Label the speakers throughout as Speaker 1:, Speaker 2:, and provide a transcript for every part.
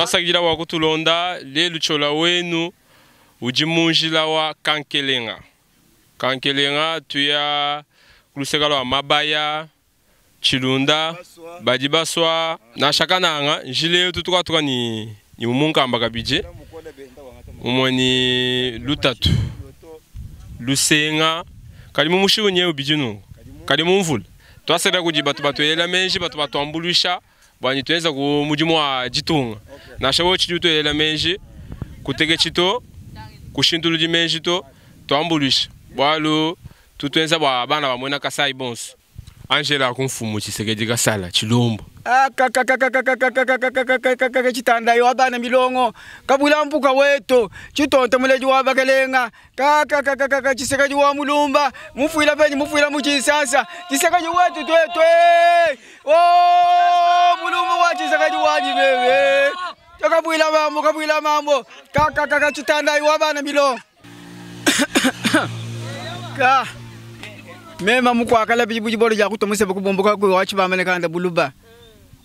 Speaker 1: Tuasakidila bua kutulonda lelu. Tshiola wenu udi mu njila wa Kankelenga. Kankelenga tuya ku luseka lua Mabaya, Tshilunda, badi basua nansha Kananga. Njila eyo tutukatuka ni ni Munkamba kabidi umue ni lutatu lusenga kadi mu mushiku nyewu bidi nunku kadi mu mvula tuasakidila kudi batu batuelela menji batu batuambuluisha bua ne tuenza ku mudimu wa ditunga nansha wewe tshidi utuelela menji kuteketshi to kushintuludi menji to tuambuluisha bualu tutuenza bua bana ba muena Kasai bonso. Angela ku mfumu Tshisekedi Kasala Tshilombo.
Speaker 2: Akakakakakakakakakakakakaka Tshitandayi wa bana milongo kabula mpuka wetu Tshitonto muledi wa bakalenga kakakakakaka Tshisekedi wa mulumba mufuila penyi mufuila mu Tshisasa Tshisekedi wetu tuetu oh mulumba wa Tshisekedi wanyi bebe Kabuila mambo kabuila mambo kakakaka Tshitandayi wa bana milongo ka mema mukwakala bidi budi bolo ja kutomusa kubomboka kwe wachibamba kanda buluba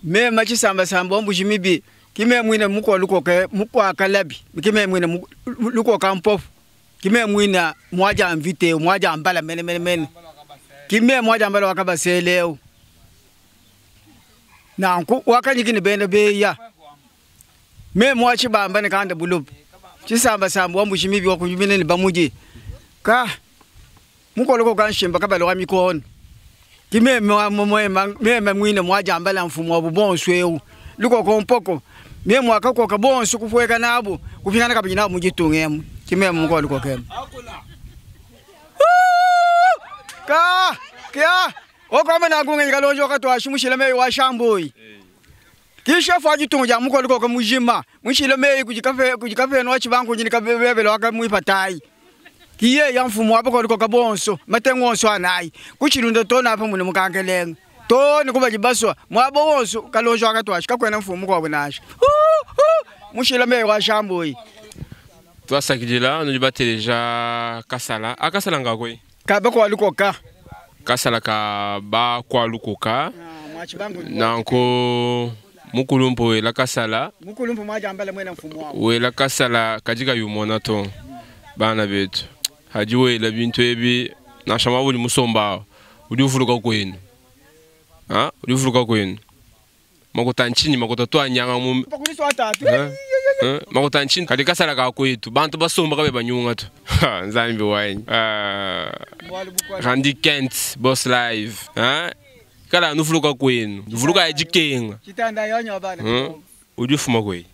Speaker 2: mema chisamba samba mbuji mibi kime mwine mukwa lukoke mukwakala bi kime mwine lukoka mpofu kime mwine mwaja mvite mwaja mbala mene mene mene kime mwaja mbala wakabaseleo nanku wakanyikini bene beya me mwachibamba ne kanda buluba chisamba samba wambuji mibi wakujimine ni bamuji ka mukoloko kanshimba kabalo wa mikono kime mema mwine mwajambala mfumo wa bubonso eu lukoko mpoko mie mwakakoka bonso kufueka nabo kupingana kabili nabo mujitungemu kime mukolo kemo ka kya okama nagunge kalonjo katwashimushile meyi wa shamboyi kisha fa jitungu ja mukolo koko mujima mushile meyi kujikafe kujikafe no chibangu nyini kabebele wakamwipatai kiye ya mfumo wapo koliko kabonso matengo onso anayi kuchilunda tona apa mune mukangelenga to nikuba jibaswa mwabo wonso kalonjo akatwashi kakwena mfumo kwa bunasha mushila meyi wa shamboyi.
Speaker 1: Tuasakidila nudi bateleja Kasala akasala ngakwe
Speaker 2: kaba kwa lukoka
Speaker 1: Kasala ka ba kwa lukoka nanko mukulumpo wela Kasala
Speaker 2: mukulumpo mwajambala mwena mfumo wabo
Speaker 1: wela Kasala kajika yumona to bana betu haji wela bintu ebi nansha mabuli musomba udi uvuluka kwenu ha udi uvuluka kwenu makota nchini makota twanyanga mu makota nchini kadi Kasala ka kwetu bantu basomba kabe banyunga tu nzambi wanyi Randy Kent Boss Live ha kala nuvuluka kwenu nuvuluka yajikenga
Speaker 2: chitanda yonyo bana
Speaker 1: udi ufuma kwe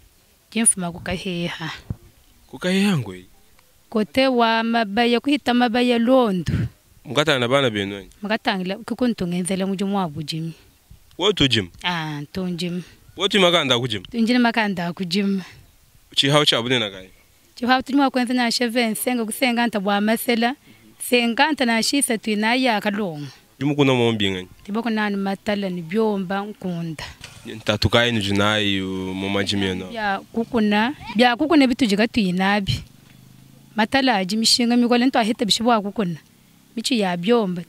Speaker 3: Jimfuma kukaheha
Speaker 1: kukaheha ngwe
Speaker 3: kote wa mabaya kuhita mabaya londo
Speaker 1: mukatana na bana benu
Speaker 3: mukatangila kukuntungenzela mudimu wa bujimi
Speaker 1: wetu jim
Speaker 3: ah tunjim
Speaker 1: wetu makanda kujim
Speaker 3: tunjini makanda kujim
Speaker 1: chihawo cha bunena kai
Speaker 3: chihawo tulimo kwenza na sheve nsenga kusenga nta bwa masela senga nta na shisa tuinaya kalongo
Speaker 1: jimukuna mombinga
Speaker 3: tiboko nani matala ni byomba nkunda
Speaker 1: ntatukaye ni junayi mu majimi eno
Speaker 3: bya kukuna bya kukuna bitujika tuyinabi matala aji mishinga mikole ntwaheta bishibwa kukuna michi ya byomba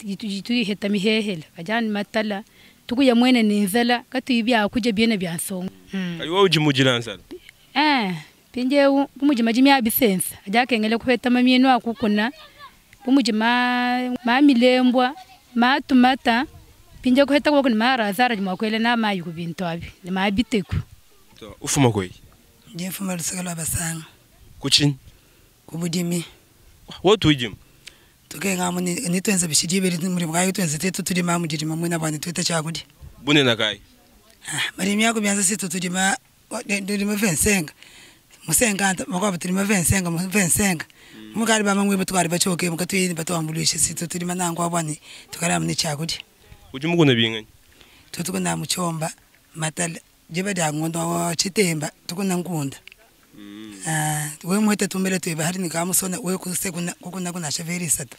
Speaker 3: tuyiheta mihehela kajani matala tukuya mwene ninzala katuibya kuja byene bya nsonga.
Speaker 1: Kali wewe ujimujira nsala
Speaker 3: pinje bumujima jimya bisensa ajakengele kuheta mamino akukuna bumujima mamilembwa matumata pinje kuheta kwa mara zara jima kwele na mayi kubintu abi ni mabiteku.
Speaker 1: Ufuma kwe
Speaker 4: Jefuma lusaka basanga
Speaker 1: kuchini
Speaker 4: kubudimi
Speaker 1: wotu ujim
Speaker 4: tukenga muni nitwenze bishijibiri muri bwayo twenze tetu tulima mujirima mwina bwani twita chakudi
Speaker 1: bunena kai
Speaker 4: marimi yako byanza situ tulima tulima vensenga musenga makwa tulima vensenga vensenga mukali bama mwe batwari bachoke mukatwini batwambulishe situ tulima nangwa bwani tukara muni chakudi
Speaker 1: ujimukuna bingani
Speaker 4: tutukuna muchomba matala jiba dya ngondo wa chitemba tukuna ngunda. We mwete tumbele tuiba hari nikamusona we kusekuna kukuna kuna shaveri sata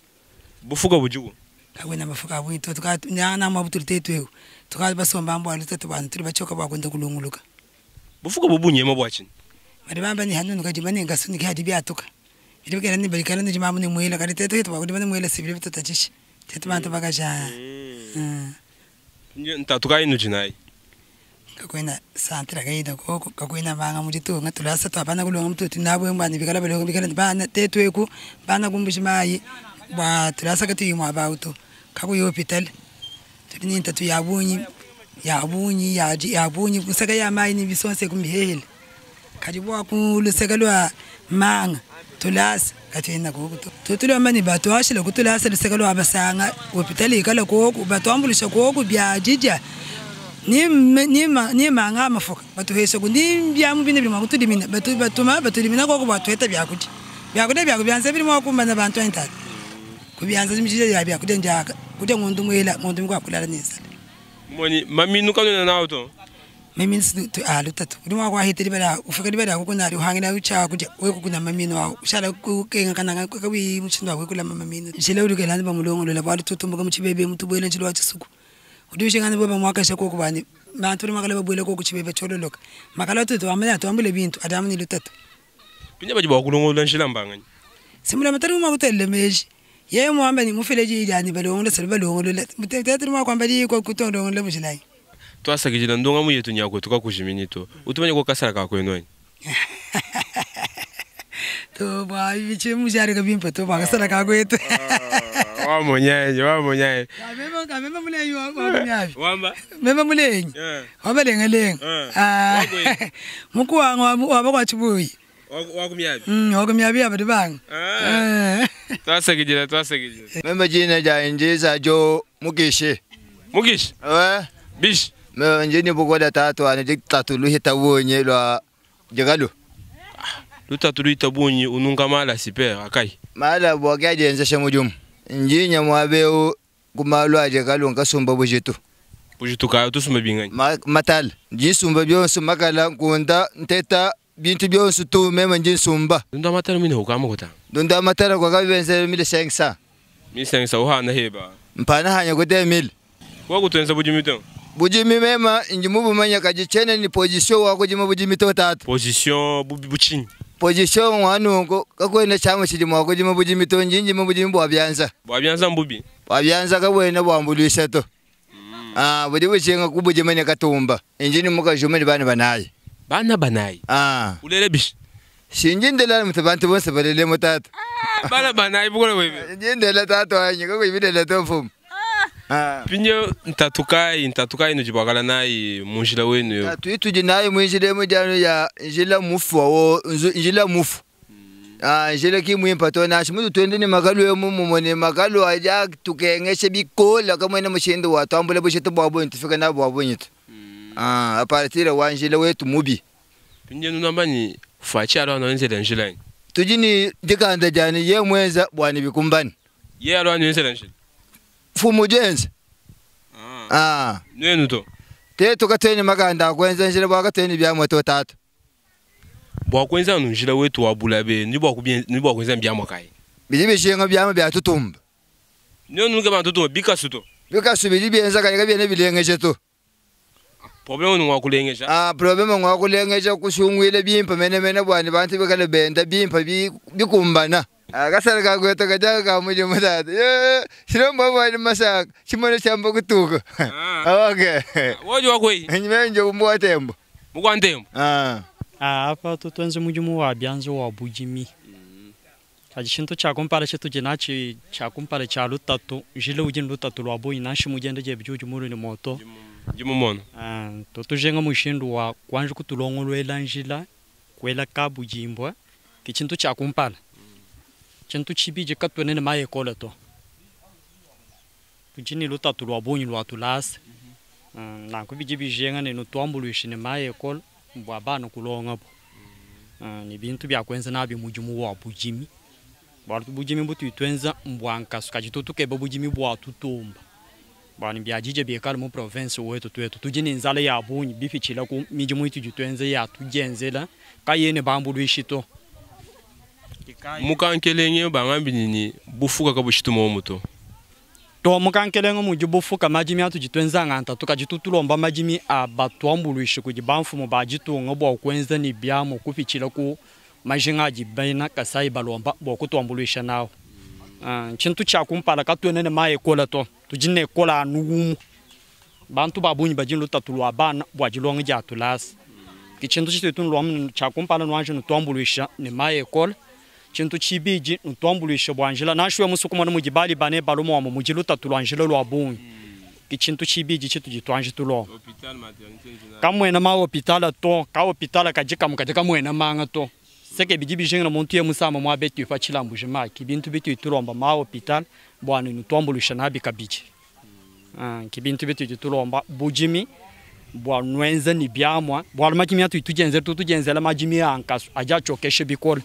Speaker 1: bufuka bujugo
Speaker 4: kawena mafuka bwito tukanyana mabutu tetu tukabasomba mbo alutatu bantu tuli bachoka bakwenda kulunguluka
Speaker 1: bufuka bubunyema bwachini
Speaker 4: bari bamba ni hanu nukajima ni ngasuni kihadi byatuka biri ni barikana ni jimamu ni mwela kali tetu hitu bakudi ni mwela sibiri bitutachishi tetu bantu bakaja
Speaker 1: ntatuka inu jinai.
Speaker 4: Kakwena santra kaida koko kakwena manga muditunga tulasa twabana kulonga mututu nabwe mbani bikala balonga bikala bana tetweku bana kumbushi mayi bwa tulasa katuyimwa abautu kakuya hospital tuli nintatu yabunyi yabunyi yaji yabunyi kusaka ya mayi ni bisonse kumihele kadi bwa ku luseka lwa manga tulasa katwena koko tutulomba ni batwashile kutulasa luseka lwa basanga hospital ikala koko batwambulisha koko byajija ni ni ni manga amafuka batuhesha kundi byamu bine biri kutulimina batu batuma batulimina koko batweta byakuja byakuja byaku byanze birimo kumbana bantu entatu kubyanza imijije ya byakuja njaka kuja ngondu mwela ngondu mwa kulala neza.
Speaker 1: Moni maminu kanuna nawo to.
Speaker 4: Mimi tu alutatu uri mwa kwahitira ibara ufuka ibara kuko nari uhangina ucha kuja we kukuna mamino wawo ushala kukenga kana kawi muchindo wawe kula mamino jile uri kelani bamulongo lola bali tutumbuka muchibebe mutubwele njilo wa chisuku udi ushengana baba mwakasha koko bani bantu uri makala babwele koko chibebe chololoka makala tutu amana tuambule bintu adamu ni lutatu.
Speaker 1: Pinya baji bakulongo njila mbangani.
Speaker 4: Simula matari mwa kutelle meji ye mwamba ni mufileji ijani balongo sel balongo lola mutetatu mwa kwamba di ko kutondo le mujilai.
Speaker 1: Twasakijila ndonga muyetu nyako tukakujimini to utumanye ko kasara ka kwenu.
Speaker 4: To ba biche mujari ka bimpa to ba kasara ka kwetu.
Speaker 1: Wa monyaye wa monyaye.
Speaker 4: Mema ka mema mulenyi wa kumyavi.
Speaker 1: Wamba
Speaker 4: mema mulenyi. Wa balenga lenga. Ah. Mukuwa wa ba kwa chibuyi.
Speaker 1: Wa kumyavi.
Speaker 4: Wa kumyavi abadu bang.
Speaker 1: Twasakijila twasakijila.
Speaker 5: Mema jina ja injiza jo mukishi.
Speaker 1: Mukishi?
Speaker 5: Eh.
Speaker 1: Bish.
Speaker 5: Mema njini bukoda tatu ani tatu luhita wonye lwa jagalu.
Speaker 1: Lutatu luhita bunyi ununga mala siper akai.
Speaker 5: Mala bwaga jenza mujum. Njinya mwabeu kumalwa jagalu nkasumba bujitu.
Speaker 1: Bujitu ka tusumba bingani.
Speaker 5: Matal. Jisumba byonsu makala nkunda nteta bintu byonsu tu mema njisumba.
Speaker 1: Dunda matala mine hukama kota.
Speaker 5: Dunda matala kwa kabenze 1500.
Speaker 1: 1500 uhana heba.
Speaker 5: Mpana hanya kote 1000.
Speaker 1: Kwa kutenza bujimito.
Speaker 5: Bujimi mema njimubu manya kajichene ni position wako jima bujimito tatu.
Speaker 1: Position buchini.
Speaker 5: Position wanu kakwenda chama chijima wako jima bujimito njinji mubujimi bwa byanza.
Speaker 1: Bwa byanza mbubi.
Speaker 5: Bwa byanza kabwena bwambulisha to. Ah budi buchenga kubujimene katumba. Injini mukajumeni bana banayi.
Speaker 1: Bana banayi.
Speaker 5: Ah.
Speaker 1: Ulele bish.
Speaker 5: Shinjindela mutabantu bonse balele mutatu.
Speaker 1: Bana banayi bukole wewe.
Speaker 5: Njindela tatu anyi kakuyibidela to mfumu.
Speaker 1: Pinyo ntatukai ntatukai nujibwakala nayi munjila wenu yo.
Speaker 5: Tuituji nayi munjila mujano ya njila mufu wo njila mufu. Ah njila ki muimpa to na shimutu twende ni makalu yo mumone makalu aja tukengeshe bikola kamwe na mushindo wa tambule bushitu bwabo ntufika na bwabo nyitu. Ah a partir wa njila wetu mubi.
Speaker 1: Pinyo nunambani fachi alo anonzela njila.
Speaker 5: Tujini dikanda jani ye mwenza bwani bikumbani.
Speaker 1: Ye alo anonzela njila.
Speaker 5: Fumu jenza. Ah.
Speaker 1: Nwenu to.
Speaker 5: Te tukateni maganda kwenza njira bwakateni bya moto tatu.
Speaker 1: Bwa kwenza njira wetu wa bulabe ni bwa kubye ni bwa kwenza bya mokai.
Speaker 5: Bijibe shenga bya bya tutumba.
Speaker 1: Nwenu ke bantu to bikasuto.
Speaker 5: Bikasu bijibe enza kale kabye ne bilengeje to.
Speaker 1: Problème ngwa kulengeja.
Speaker 5: Ah problème ngwa kulengeja kushungwile bimpa mene mene bwani bantu bekale benda bimpa bikumbana. Akasara kagweta kajaga kamuje mutata. Ye shiromba bwani masaka chimone chamba kutuka. Okay.
Speaker 1: Woje wakwei.
Speaker 5: Nyimenje kumwa tembo.
Speaker 1: Mukwa ntembo.
Speaker 5: Ah.
Speaker 6: Ah apa tutenze mujimu wa byanzo wa bujimi. Kaji shinto cha kumpara chetu jenachi cha kumpara cha lutatu jile ujin lutatu lwa boyi nashi mujende je bijuju muru ni moto.
Speaker 1: Jimumono.
Speaker 6: Ah tutujenga mushindu wa kwanje kutulongolwela njila kwela kabujimbwa kichinto cha kumpara. Chintu chibije katwene ne mayekola to. Tujini lutatu lwa bonyi lwa tulasa. Na kubije bijenga ne nutwambulushi ne mayekola mbwa bana kulonga bo. Ni bintu bya kwenza nabi mujimu wa bujimi. Bwa bujimi butu twenza mbwa nkasu kajitutu kebe bujimi bwa tutumba. Bwa ni byajije byekala mu province wetu twetu tujini nzala ya bunyi bifichila ku mijimu itu jitwenze ya tujenzela kayene bambulushi to.
Speaker 1: Mukankelenge bangambi nini bufuka kabushituma omuto.
Speaker 6: To mukankelenge muji bufuka majimi atu jitwenza nganta tukajitutulomba majimi abatwambulushi kuji bamfumu bajitunga bwa kwenza ni byamo kufichila ku majinga jibaina kasai balomba bwa kutwambuluisha nawo. Chintu cha kumpala katwene ne mayekola to tujine kola anugumu. Bantu ba bungi badi ne lutatu lua bana bua dilonga dia tulasa. Ke tshintu tshitutu nulomba tshia kumpala nuanji nutuambuluisha ne ma ekole. Tshintu tshibidi nutuambuluisha bua njila nansha wewe musue kumona mudi bali bane balume wamu mudi lutatu lua njila lua bungi. Ke tshintu tshibidi tshitudi tuanji tulomba. Kamuena ma hopitala to, ka hopitala kadi kamue kadi kamuena manga to. Seke bidi bijinga muntu ye musama muaba etu pa tshilambuji mayi. Ke bintu bitudi tulomba ma hopitala bua nutuambuluisha nabi kabidi. Ke bintu bitudi tulomba budimi bua nuenza ne biamua bualu madimi atudi tudienzela tutu tudienzela madimi a nkasu adi atshiokesha bikole.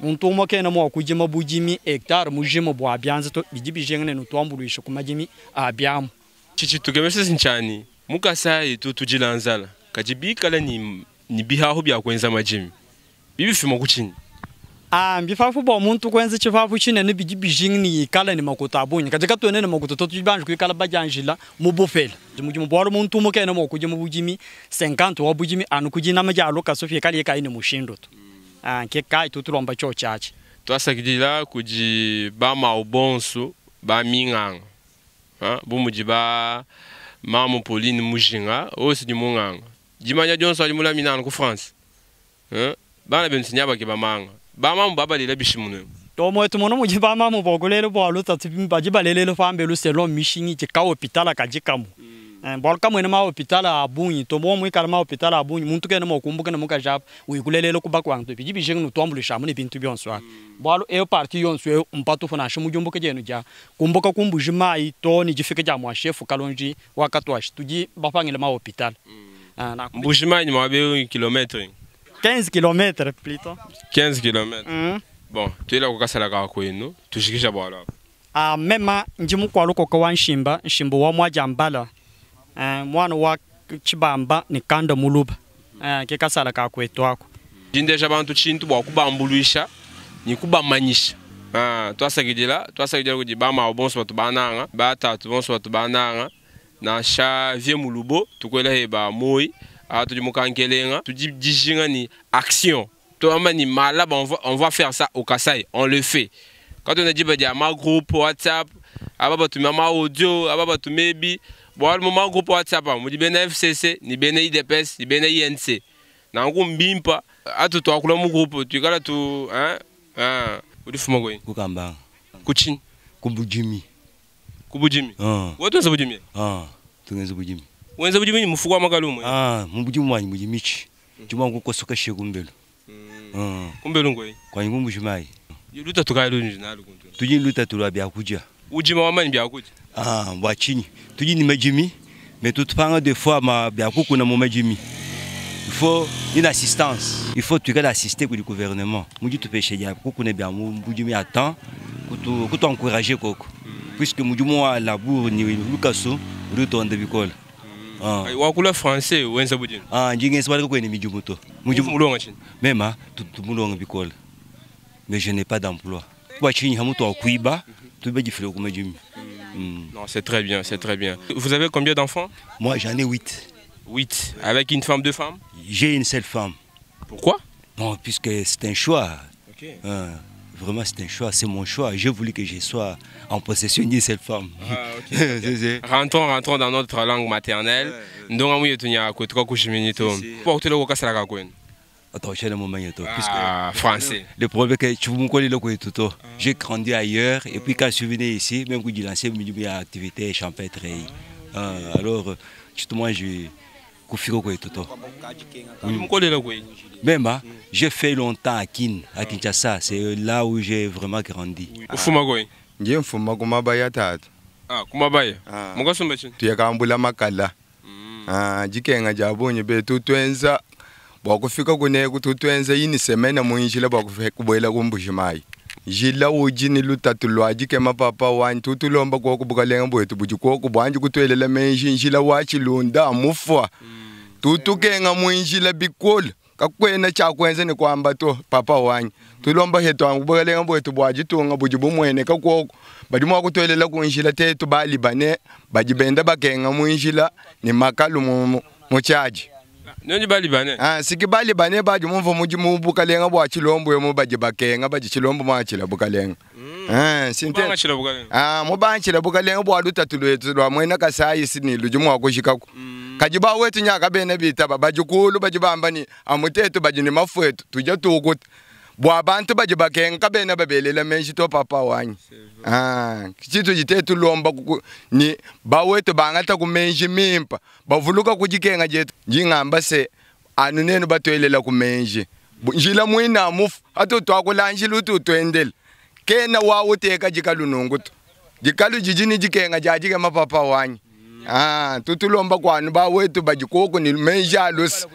Speaker 6: Muntu umue kena mua kudima budimi hectare mujima bua bianza to, bidi bijinga ne nutuambuluishe ku madimi a biamua.
Speaker 1: Tshitshitukemesha ntshani mu Kasai tutudila nzala kadi bikala ni bihahu bia kuenza madimi bibifuma ku tshinyi?
Speaker 6: Mbifafu bua muntu kuenza tshifafu tshinene bidi bijinga ne ikala ne makuta a bungi kadi katuena ne makuta to, tudi banji kuikala badianjila mu bupele. Mudimu bualu muntu umue kena mua kudima budimi 50 wa budimi anu kudinama dia lukasu fikale yekayi ne mushindu to. Ke kai tutulomba tshio tshiatshi.
Speaker 1: Twasakidila kudi bamawu bonso ba minganga. Bu mudi ba mamu Pauline Mujinga osi di munganga. Dimanya dionso adi mulamina anu ku France. Bana benu sinyaba ke bamanga. Ba mamu babalela bishimunwe.
Speaker 6: To mwetu mono mudi ba mamu bokulele bua lutatu badi balelele pambelu selon mishingi ti ka hopitala kadi kamu. Bualu kamuena ma hopitala a bungi to mo muikala ma hopitala a bungi muntu kena mua kumbuka ne mukaji apa uyikulelele ku bakuangu to bidi bijinga nutuambuluisha amu ne bintu bionso abi. Bualu eyo parti yonso eyo mpatupu nansha mudiumbuka dienu dia kumbuka kumbuji mayi to ne difika dia mua shefu Kalonji wa Katwashi tudi bapangile ma hopitala.
Speaker 1: Mbuji mayi ni mwabe kilometre
Speaker 6: 15 kilomètres plutôt.
Speaker 1: 15 kilomètres. Bon, tuela kukasala ka kwenu tushikisha bwalo
Speaker 6: apa. Mema ndi mukwalu koka wa nshimba, nshimba wa mwajambala. Mwana wa chibamba ni kanda muluba. Ke kasala ka kwetu ako.
Speaker 1: Jindesha bantu chintu bwa kubambuluisha ni kubamanyisha. Twasakidila kudi bama bonso batu bananga, batatu bonso batu bananga. Na sha vie mulubo tukwela heba moi tudi mukankelenga tudi dijinga ni action. Toi ni malab on va faire ça au Kasaï, on le fait. Quand on a dit bah ma groupe WhatsApp, aba tu ma audio, aba tu maybe bon le moment groupe WhatsApp, on dit ben FCC, ni ben IDPS, ni ben INC. Na mbimpa atu to akula mu groupe, tu kala tu hein hein udi fuma goyi.
Speaker 7: Kukamba.
Speaker 1: Kuchin.
Speaker 7: Kumbujimi.
Speaker 1: Kubujimi. Wewe tuanza bujimi?
Speaker 7: Tuanza bujimi.
Speaker 1: Wenza bujimi mufuko wa makalumu.
Speaker 7: Mubujimi wanyi bujimichi. Juma ngukosoka shekumbelo.
Speaker 1: Kumbelo ngoi.
Speaker 7: Kwa ngumbu mai.
Speaker 1: Luta tukaye lunji na lukuntu.
Speaker 7: Tuji luta tulwa bya kuja.
Speaker 1: Ujima wa mani bya kuja.
Speaker 7: Bwa chini. Tuji ni majimi, mais tout prend des fois ma bya kuku na mo majimi. Il faut une assistance. Il faut tu assister du gouvernement. Muji tu pêcher ya kuku ne bya mu bujimi à temps kutu encourager koko. Puisque mujumu wa labour ni lukaso rutonde bikola.
Speaker 1: Wakula français wenza bujimi.
Speaker 7: Njinge swali ko ni mijumu to.
Speaker 1: Mujumu mulonga chini.
Speaker 7: Mema tu mulonga bikola. Mais je n'ai pas d'emploi. Kwa chini hamuto akuiba, tu be difilo kuma jimi.
Speaker 1: Non, c'est très bien, c'est très bien. Vous avez combien d'enfants?
Speaker 7: Moi, j'en ai 8.
Speaker 1: 8 avec une femme, deux femmes?
Speaker 7: J'ai une seule femme.
Speaker 1: Pourquoi?
Speaker 7: Non, puisque c'est un choix.
Speaker 1: Okay.
Speaker 7: Vraiment, c'est un choix, c'est mon choix. J'ai voulu que je sois en possession d'une seule femme.
Speaker 1: Okay. Rentrons dans notre langue maternelle.
Speaker 7: Attends, je
Speaker 1: puisque français.
Speaker 7: Le problème est que tu me connais le tout. J'ai grandi ailleurs et puis quand je suis venu ici, même quand j'ai lancé une activité champêtre. Alors, justement, je même, j'ai fait longtemps à Kin, à Kinshasa, c'est là où j'ai vraiment grandi.
Speaker 8: Nje mfuma kumabaya tatu.
Speaker 1: Kumabaya. Mukasumba chini.
Speaker 8: Tuyakambula makala. Jikenga jabonye betu twenza bwa kufika kuneku tutwenza yini semena muinjila bwa kubwela kumbuji mai. Jila uji ni lutatu lwa jikema papa wanyu tutulomba kwa kubukalenga bwetu buji kwa kubwanji kutwelela menji njila wa chilunda mufwa. Tutukenga muinjila bikola kakwena chakwenza ni kwamba to papa wanyu tulomba hetu angubukalenga bwetu bwajitunga buji bumwene kakwoko badi mwa kutwelela kunjila tetu bali bane bajibenda bakenga muinjila ni makalu muchaji.
Speaker 1: Nonyi bali bane?
Speaker 8: Siki bali bane baji mumvo muji mubukalenga bwa chilombo yomu baji bakenga baji chilombo mwachila bukalenga.
Speaker 1: Mubangashila bukalenga.
Speaker 8: Ah, mubanshila bukalenga bwa lutatu lwetu lwa mwena Kasai sini ludi mwa kushikako. Kadi ba wetu nyaka bene bitaba bajukulu baji bamba ni amutetu baji ni mafu etu tuja tukuta. Bwa bantu baji bakenga bene babelela menshi to papa wanyi. Ah, chitu jitetu lomba kuku, ni ba wetu bangata ku menshi mimpa bavuluka kujikenga jetu jingamba se anu nenu batwelela ku menshi. Njila mwina mufu atu twakula njila utu twendele. Kena wawuteka jikalu nungutu. Jikalu jijini jikenga jajike mapapa wanyi. Ah, tutulomba kwanu ba wetu bajikoko ni menshi alusi.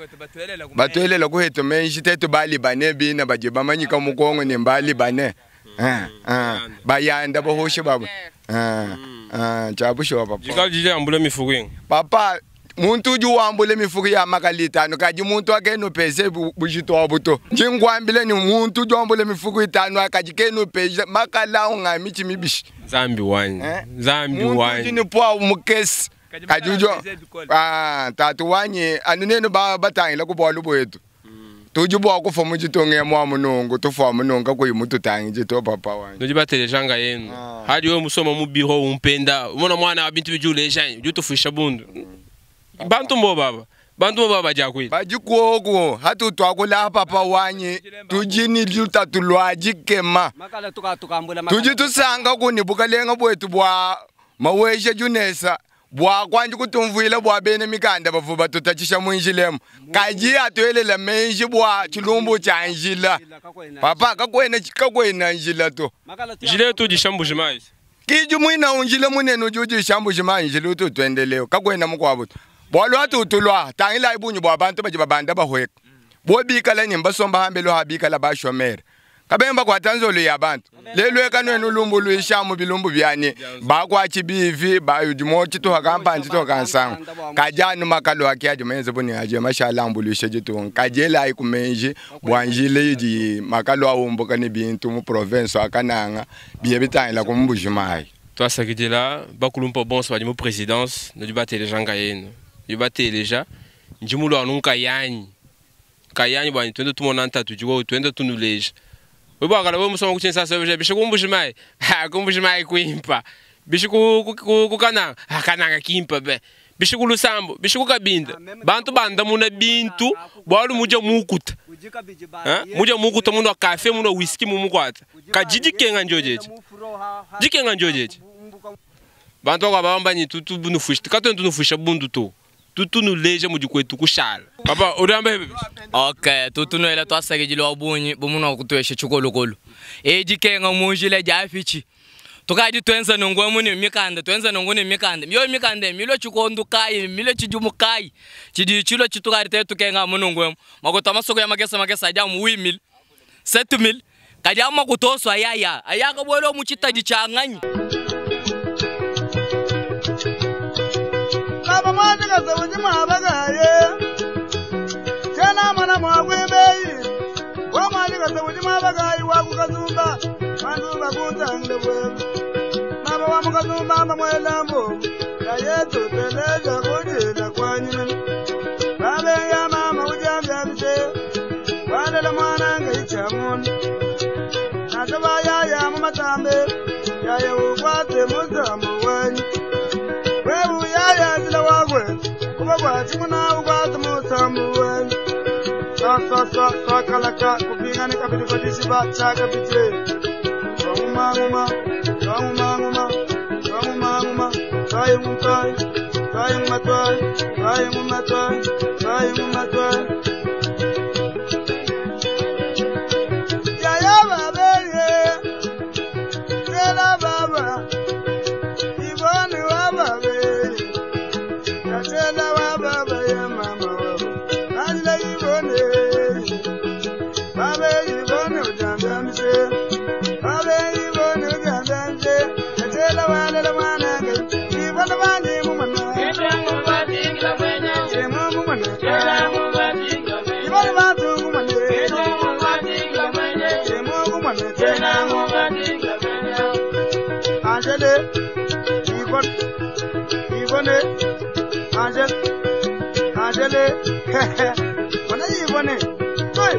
Speaker 8: Batwelela kuhetu menshi tetu bali bane bina baje bamanyika mukongo ni mbali bane. Ah, ah, bayanda bohoshe babo. Ah, ah, chabusho papa.
Speaker 1: Jikalu jiji ambula mifuko yenga.
Speaker 8: Papa, muntu uju wambule mifuko ya makali itano kaji muntu akeno pese bushito abuto. Njingwambile ni muntu uju wambule mifuko itano akaji keno pese makala unga michi mibishi.
Speaker 1: Nzambi wanyi. Nzambi
Speaker 8: Muntu
Speaker 1: wanyi.
Speaker 8: uju ni pwa mukesi. Kaji uju, ah, tatu wanyi, anu nenu batangila ku bwalu bwetu. Tuju bwa kufa muchitonge mwa munungu, tufa munungu kuyi mututangi chito papa wanyi.
Speaker 1: Nudi batelejanga yenu. Hadi we musoma mu biro umpenda. Umona mwana wa bintu bijulejanya, ujutufisha bundu. Bantu mbo baba. Bantu mbo baba jakwili.
Speaker 8: Bajikuoku, hatu twakula papa wanyi, tujini lutatu lwa jikema.
Speaker 9: Makala tukambula makala.
Speaker 8: Tuji tusanga kuni bukalenga bwetu bwa maweshe junesa. Bwa kwanji kutumvwila bwa bene mikanda bavuba tutachisha mwinjilemo. Kaji atwelela menji bwa chilumbu cha njila. Papa kakwena kakwena njila to.
Speaker 1: Njila tu dishambu jimai.
Speaker 8: Kiju mwina unjila munene ujuju shambu jimai njila tu tuendeleo. Kakwena mukwabu. Bwalo atutulwa tangila ibunyu bwa bantu baje babanda bahweka. Bobikala ni mbasomba hambelo habikala bashomera. Kabemba kwa tanzolo ya bantu. Lelo ekanwe nulumbu luishamu bilumbu byani. Bakwa chibivi ba yudimo chito hakampa chito kansango. Kajanu makalo akia jumenze buni aje mashala mbulishe jitu. Kajela ikumenji bwanjile yidi makalo awumbuka ni bintu mu province akananga biye bitangila kumbujimai.
Speaker 1: Twasakidila bakulumpa bonso badi mu présidence nudi bateleja ngayenu. Nudi bateleja njimulo anunka yanyi. Kayanyi bwani twende tumona ntatu jiko twende tunuleja. Webakala we musoma kuchinsa sobeje bishe kumbujimai. Ha kumbujimai kuimpa. Bishe ku kananga, ha kananga kimpa be. Bishe ku lusambo, bishe ku kabinda. Bantu banda muna bintu bwalu muja mukuta. Ha? Muja mukuta muno kafe muno whisky mumukwata. Kajiji kenga njojeje. Jikenga njojeje. Bantu kwa bamba ni tutu bunufusha. Kato tunufusha bundu to. Tutu nuleja mudi kwetu kushala. Papa uramba hebe.
Speaker 10: Okay, tutu noela twasakijilwa bunyi bumuno kutweshe chikolokolo. Ejikenga munjile jafichi. Tukaji twenza nongwe muni mikanda, twenza nongwe ni mikanda. Myo mikanda milo chikondu kai, milo chijumu kai. Chidi chilo chitukari te tukenga munongwe. Makota masoko ya magesa magesa aja mu 8000. 7000. Kaja makutoso ayaya. Ayaka bwelo muchitaji changanyi.
Speaker 11: Baba mwana kaza ujima abagaye. Tena mwana mwagwembeyi. Wa mwana kaza ujima abagaye wa kukazumba. Manzuba kutangile bwe. Baba wa mukazumba mama mwelambo. Ya yetu teleja kujila kwa nyina. Babe ya mama ujambya bise. Walela mwana ngeicha munu. Nasaba ya ya mumatambe. Ya ya ukwate muzamu wanyu. Webu ya ya zila wagwe. Kuba kwa chimuna ukwate muzamu wanyu. Sa sa sa sa kalaka kupingani kabili kwa dishiba chaka biche. Nguma nguma, nguma nguma, nguma nguma. Sai ngumtai, sai ngumatwai, sai ngumatwai, sai ngumatwai. Ya ya babe ye, tela baba, iboni wa babe, ya tela wa baba ya mama wa, ajila iboni, babe iboni ujambia mse. Babe iboni ujambia mse, ya tela wa lela mwana ke, iboni bani mumana. Chemo mumana. Iboni batu mumana. Chemo mumana. Angele, Ibon, Ibone, Angel, Angele, Wana Ibone, Hey.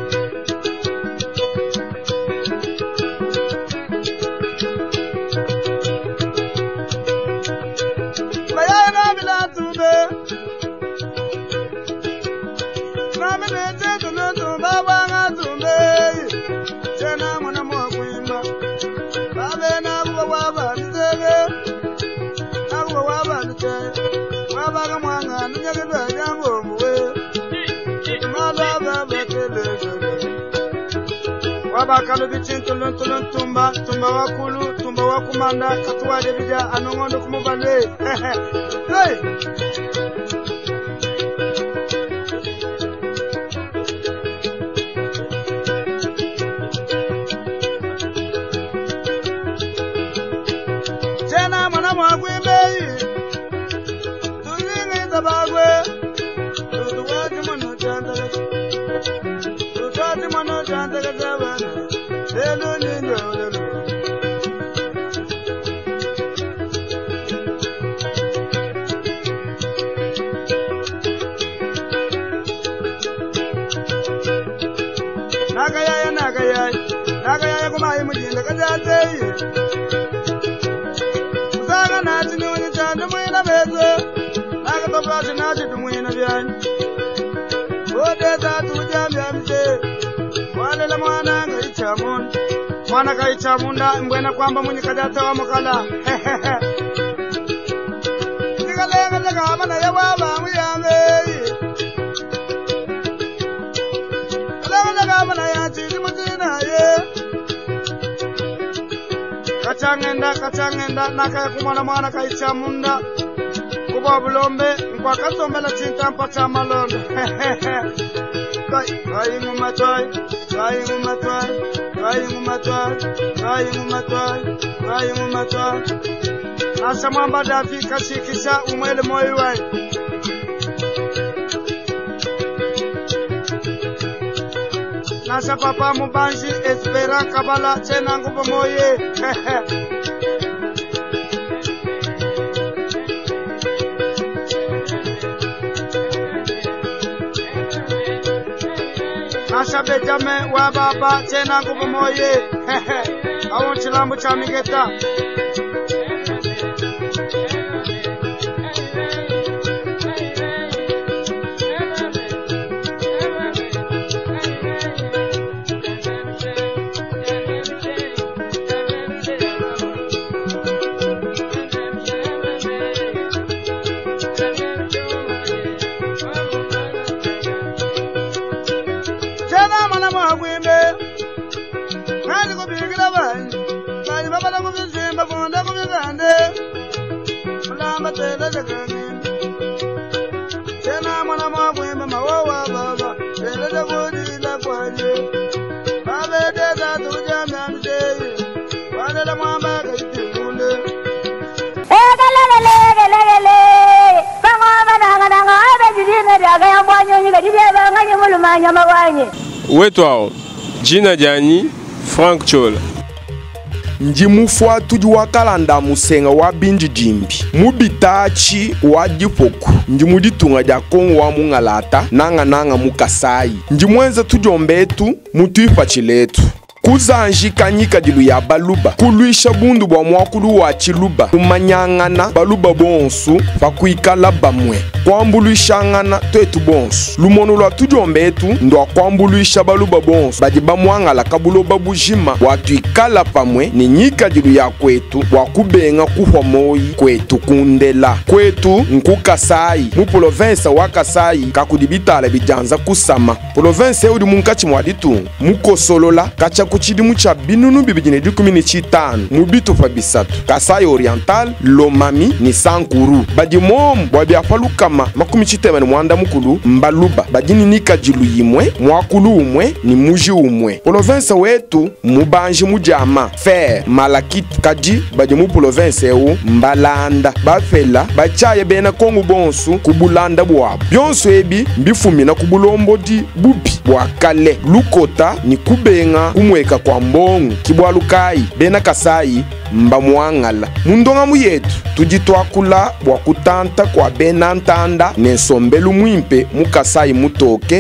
Speaker 11: Bakalubi chintuluntulu ntumba ntumba wakulu ntumba wakumanda katuwale bija anongondo kumubalwe. Hey! Tena mwana mwagwimbeyi tuzingiza bagwe tutuwati mwana chandala tutwati mwana chandala zabana lelo nindo lelo. Nagayaya nagayaya nagayaya kumayi mujinda kajateyi Saga nachi nyunyi chande mwina beze Naga topachi nachi tumwina byanyi Odeza tujambya mse Walela mwana ngaicha munda Mwana kaicha munda mbwena kwamba munyi kajate wa mukala. Nikalenga jaka mana ya waba muyambe. Kalenga jaka mana ya chidi mutina ye. Kachangenda kachangenda nakaya kumwana mwana kaicha munda kuba bulombe nkwakasombela chintampa cha malondo. Kai nguma twai kai nguma twai kai nguma twai kai nguma twai kai nguma twai. Nasha mwamba dafi kashikisha umwele moyo wai. Nasha papa mubanji espera kabala chena ngupo moye. Nasha bejame wa baba chena ngupo moye. Awon chilambo cha migeta.
Speaker 1: Wetu ao jina jani Frank Chola.
Speaker 9: Ndi mufuatudi wa kalanda musenga wa bindi dimbi mubitachi wa dipoku ndi muditunga dia Kongo wa mungalata nanga nanga mukasai ndi mwenza tudiombetu mutuipachiletu kuzanjika nyikadilu ya baluba kulwisha bundu bwa mwakulu wa chiluba kumanyangana baluba bonsu pakuikala bamwe kwambulwishangana twetu bonsu lumono lwa tudiombetu ndwa kwambulwisha baluba bonsu badi bamwangala kabuloba bujima bwatuikala pamwe ni nyikadilu ya kwetu bwa kubenga kuhwa moyi kwetu kundela kwetu nkukasai mu province wa Kasai kakudi bitala bijanza kusama province udi munkatshi mwa ditunga mukosolola kacha kuchidimu cha binunu bibidi 15 mu bitupa bisatu Kasai Oriental Lomami ni Sankuru badi momu bwa byafa lukama 94 mukulu mbaluba badini nikadilu yimwe mwakulu umwe ni muji umwe province wetu mubanji mujama fer malakit kadi badi mu province eu mbalanda bafela bachaye bena Kongo bonsu kubulanda bwabo byonso ebi mbifumina kubulombodi bubi bwa kale lukota ni kubenga kumweka kwa mbongo kibwalukai bena Kasai mbamwangala mundonga muyetu tuditwakula bwa kutanta kwa bena ntanda ne nsombelu mwimpe mukasai mutoke.